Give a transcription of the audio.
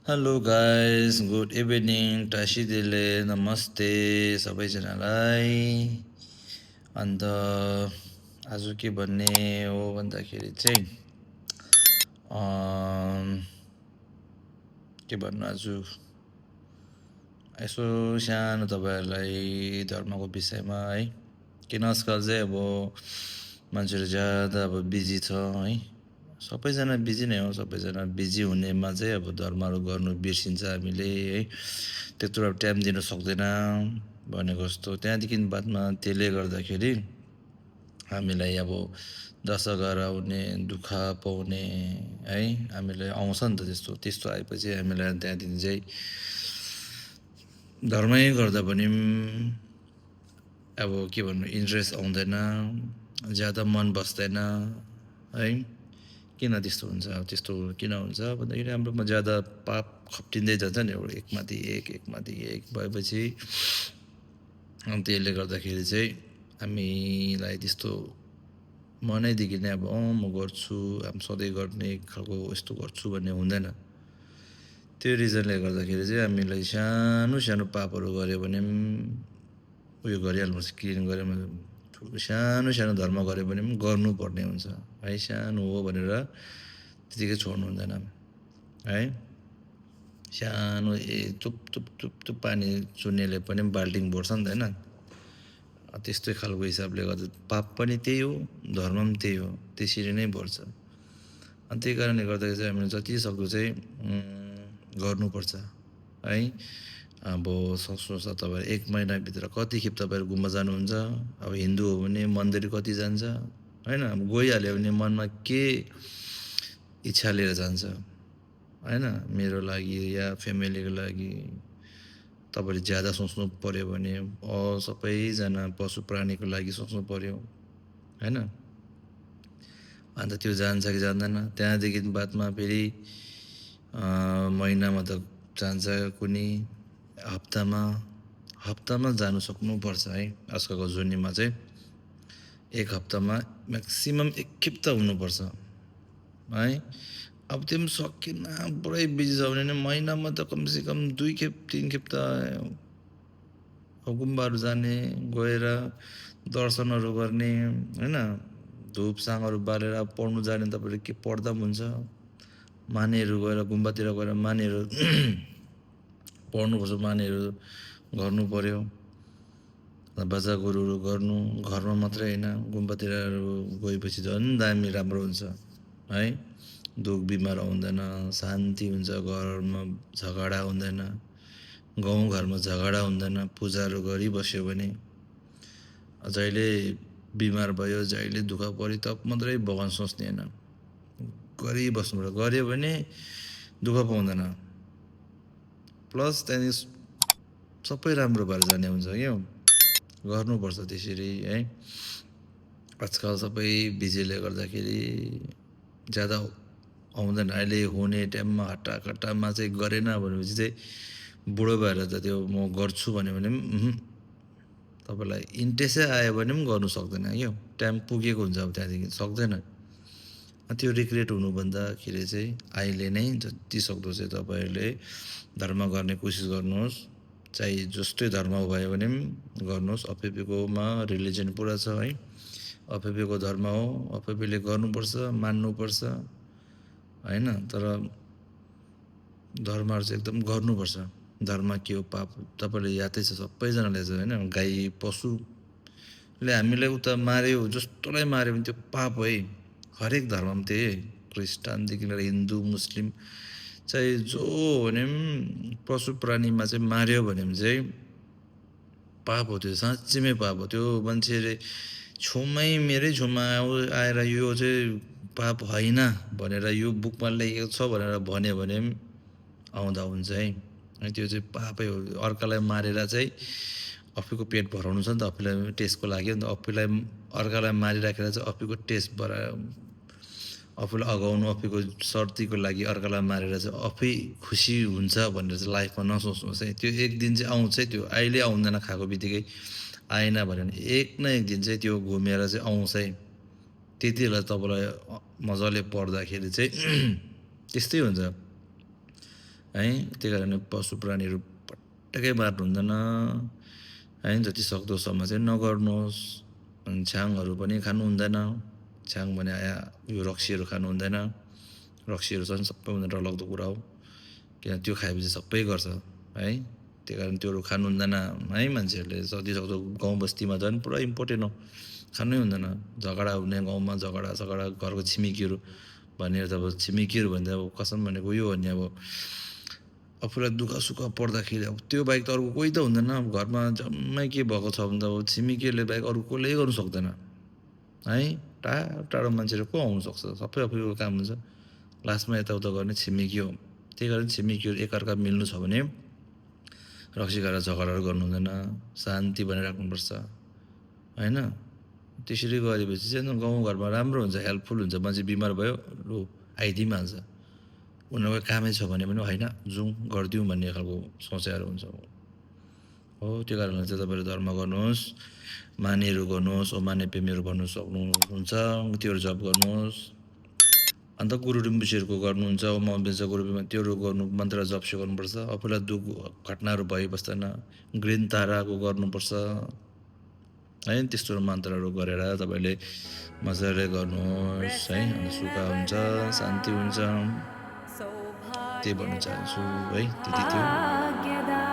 Hello guys, good evening टासिदिले नमस्ते सबैजनालाई। अन्त आज के भन्ने हो भन्दाखेरि चाहिँ के भन्नु, आज यसो सानो तपाईँहरूलाई धर्मको विषयमा है। किन आजकल चाहिँ अब मान्छेहरू ज्यादा अब बिजी छ है। सबैजना बिजी नै हो, सबैजना बिजी हुनेमा चाहिँ अब धर्महरू गर्नु बिर्सिन्छ हामीले है। त्यत्रो अब टाइम दिनु सक्दैन भनेको जस्तो। त्यहाँदेखि बादमा त्यसले गर्दाखेरि हामीलाई अब दशहरा आउने, दुःख पाउने है, हामीलाई आउँछ नि त त्यस्तो। त्यस्तो आएपछि हामीलाई त्यहाँदेखि चाहिँ धर्मै गर्दा पनि अब के भन्नु, इन्ट्रेस्ट आउँदैन, ज्यादा मन बस्दैन है। किन त्यस्तो हुन्छ? अब त्यस्तो किन हुन्छ भन्दाखेरि हाम्रोमा ज्यादा पाप खप्टिँदै जान्छ नि, एउटा एकमाथि एक भएपछि त्यसले गर्दाखेरि चाहिँ हामीलाई त्यस्तो मनैदेखि नै अब म गर्छु, सधैँ गर्ने खालको यस्तो गर्छु भन्ने हुँदैन। त्यो रिजनले गर्दाखेरि चाहिँ हामीलाई सानो सानो पापहरू गऱ्यो भने पनि उयो गरिहाल्नुपर्छ, क्लिन गऱ्यो भने सानो सानो धर्म गऱ्यो भने पनि गर्नुपर्ने हुन्छ है। सानो हो भनेर त्यतिकै छोड्नु हुँदैन है। सानो चुप चुप चुप चुप पानी चुन्नेले पनि बाल्टिङ बोर्छ नि त होइन। त्यस्तै खालको हिसाबले गर्दा पाप पनि त्यही हो, धर्म पनि त्यही हो, त्यसरी नै बढ्छ। अनि त्यही कारणले गर्दाखेरि चाहिँ हामीले जति सक्दो चाहिँ गर्नुपर्छ है। अब सक्नुहोस् तपाईँ 1 महिनाभित्र कति खेप तपाईँहरू गुम्बा जानुहुन्छ? अब हिन्दू हो भने मन्दिर कति जान्छ होइन। अब गइहाल्यो भने मनमा के इच्छा लिएर जान्छ होइन, मेरो लागि या फ्यामिलीको लागि। तपाईँले ज्यादा सोच्नु पऱ्यो भने सबैजना पशु प्राणीको लागि सोच्नु पऱ्यो होइन। अन्त त्यो जान्छ कि जान्दैन? त्यहाँदेखि बादमा फेरि महिनामा त जान्छ, कुनै हप्तामा जानु सक्नुपर्छ है। आजकलको जुनीमा चाहिँ 1 हप्तामा म्याक्सिमम् 1 खेप त हुनुपर्छ है। अब त्यो पनि सकिन, पुरै बिजी छ भने महिनामा त कमसेकम 2 खेप 3 खेप त गुम्बाहरू जाने, गएर दर्शनहरू गर्ने होइन। धुपसाङहरू बालेर पढ्नु जाने तपाईँले के पढ्दा पनि हुन्छ। मानेहरू गएर गुम्बातिर गएर मानेहरू पढ्नुपर्छ, मानेहरू गर्नु पऱ्यो। बाजा गुरुहरू गर्नु घरमा मात्रै होइन, गुम्बातिर गएपछि झन् दामी राम्रो हुन्छ है। दुःख बिमार आउँदैन, शान्ति हुन्छ, घरमा झगडा हुँदैन, गाउँघरमा झगडा हुँदैन। पूजाहरू गरिबस्यो भने जहिले बिमार भयो, जहिले दुःख पऱ्यो तब मात्रै भगवान् सोच्ने होइन, गरिबस्नुपर्छ। गऱ्यो भने दुःख पाउँदैन, प्लस त्यहाँदेखि सबै राम्रो भएर जाने हुन्छ क्या। गर्नुपर्छ त्यसरी है। आजकल सबै बिजीले गर्दाखेरि ज्यादा आउँदैन। अहिले हुने टाइममा हट्टाकट्टामा चाहिँ गरेन भनेपछि चाहिँ बुढो भएर त त्यो म गर्छु भन्यो भने पनि तपाईँलाई इन्ट्रेस्टै आयो भने पनि गर्नु सक्दैन क्या। टाइम पुगेको हुन्छ, अब त्यहाँदेखि सक्दैन। त्यो रिग्रेट हुनुभन्दाखेरि चाहिँ अहिले नै जति सक्दो चाहिँ तपाईँहरूले धर्म गर्ने कोसिस गर्नुहोस्। चाहे जस्तै धर्म भयो भने पनि गर्नुहोस्। अफेबेकोमा रिलिजन पुरा छ है, अफेबेको धर्म हो, अफेबेले गर्नुपर्छ, मान्नुपर्छ होइन। तर धर्महरू चाहिँ एकदम गर्नुपर्छ। धर्म के हो, पाप तपाईँले यादै छ सबैजनाले छ होइन। गाई पशुले हामीलाई उता मार्यो, जस्तोलाई मार्यो भने त्यो पाप हो है। हरेक धर्ममा त्यही है, क्रिस्चियनदेखि लिएर हिन्दू मुस्लिम चाहे जो भने पनि पशु प्राणीमा चाहिँ मार्यो भने चाहिँ पाप हो। त्यो साँच्चीमै पाप हो। त्यो मान्छेले मेरै छेउमा आएर यो चाहिँ पाप होइन भनेर यो बुकमा लेखेको छ भनेर भन्यो भने पनि आउँदा हुन्छ है। त्यो चाहिँ पापै हो। अर्कालाई मारेर चाहिँ आफूको पेट भराउनु छ नि त, आफूलाई टेस्टको लागि नि त। आफूलाई अर्कालाई मारिराखेर चाहिँ आफूको टेस्ट आफूलाई अगाउनु, आफूको सर्तीको लागि अर्कालाई मारेर चाहिँ आफै खुसी हुन्छ भनेर चाहिँ लाइफमा नसोच्नुहोस् है। त्यो एक दिन चाहिँ आउँछ है, त्यो अहिले आउँदैन, खाएको बित्तिकै आएन भने एक न एक दिन चाहिँ त्यो घुमेर चाहिँ आउँछ है। त्यति बेला तपाईँलाई मजाले पढ्दाखेरि चाहिँ त्यस्तै हुन्छ है। त्यही कारणले पशु प्राणीहरू पटक्कै मार्नु हुँदैन है। जति सक्दोसम्म चाहिँ नगर्नुहोस्। अनि छ्याङहरू पनि खानु हुँदैन। छ्याङ भने यो रक्सीहरू खानु हुँदैन। रक्सीहरू झन् सबैभन्दा डरलाग्दो कुरा हो, किन त्यो खाएपछि सबै गर्छ है। त्यही कारण त्योहरू खानु हुँदैन है। मान्छेहरूले जति सक्दो गाउँ बस्तीमा झन् पुरा इम्पोर्टेन्ट हो, खानै हुँदैन। झगडा हुने गाउँमा झगडा घरको छिमेकीहरू भनेर त अब छिमेकीहरू भन्दा अब कसम भनेको यो हो नि, अब आफूलाई दुःख सुख पर्दाखेरि अब त्यो बाहेक त अरू कोही त हुँदैन। अब घरमा जम्मै के भएको छ भने त अब छिमेकीहरूले बाहेक अरू कसले गर्नु सक्दैन है। टाढो टाढो मान्छेहरू को आउनु सक्छ, सबै आफूको काम हुन्छ। लास्टमा यताउता गर्ने छिमेकी हो। त्यही कारण छिमेकीहरू एकअर्का मिल्नु छ भने रक्सी खाएर झगडाहरू गर्नु हुँदैन, शान्ति बनाइ राख्नुपर्छ होइन। त्यसरी गरेपछि चाहिँ गाउँघरमा राम्रो हुन्छ, हेल्पफुल हुन्छ। मान्छे बिमार भयो लु आइदिइहाल्छ। उनीहरूको कामै छ भने पनि होइन जाउँ गरिदिउँ भन्ने खालको सोचाइहरू हुन्छ हो। त्यो कारणले चाहिँ तपाईँले धर्म गर्नुहोस्, मानेहरू गर्नुहोस्, माने प्रेमीहरू भन्नु सक्नुहुन्छ, त्योहरू जप गर्नुहोस्। अन्त गुरु रिम्बुछेहरूको गर्नुहुन्छ, बेन्चा गुरु त्योहरू गर्नु, मन्त्र जप गर्नुपर्छ। आफूलाई दुःख घटनाहरू भइबस्दैन। ग्रिन ताराको गर्नुपर्छ है। त्यस्तो मन्त्रहरू गरेर तपाईँले मजाले गर्नुहोस् है। अन्त सुख हुन्छ, शान्ति हुन्छ, त्यही भन्न चाहन्छु है। त्यति थियो।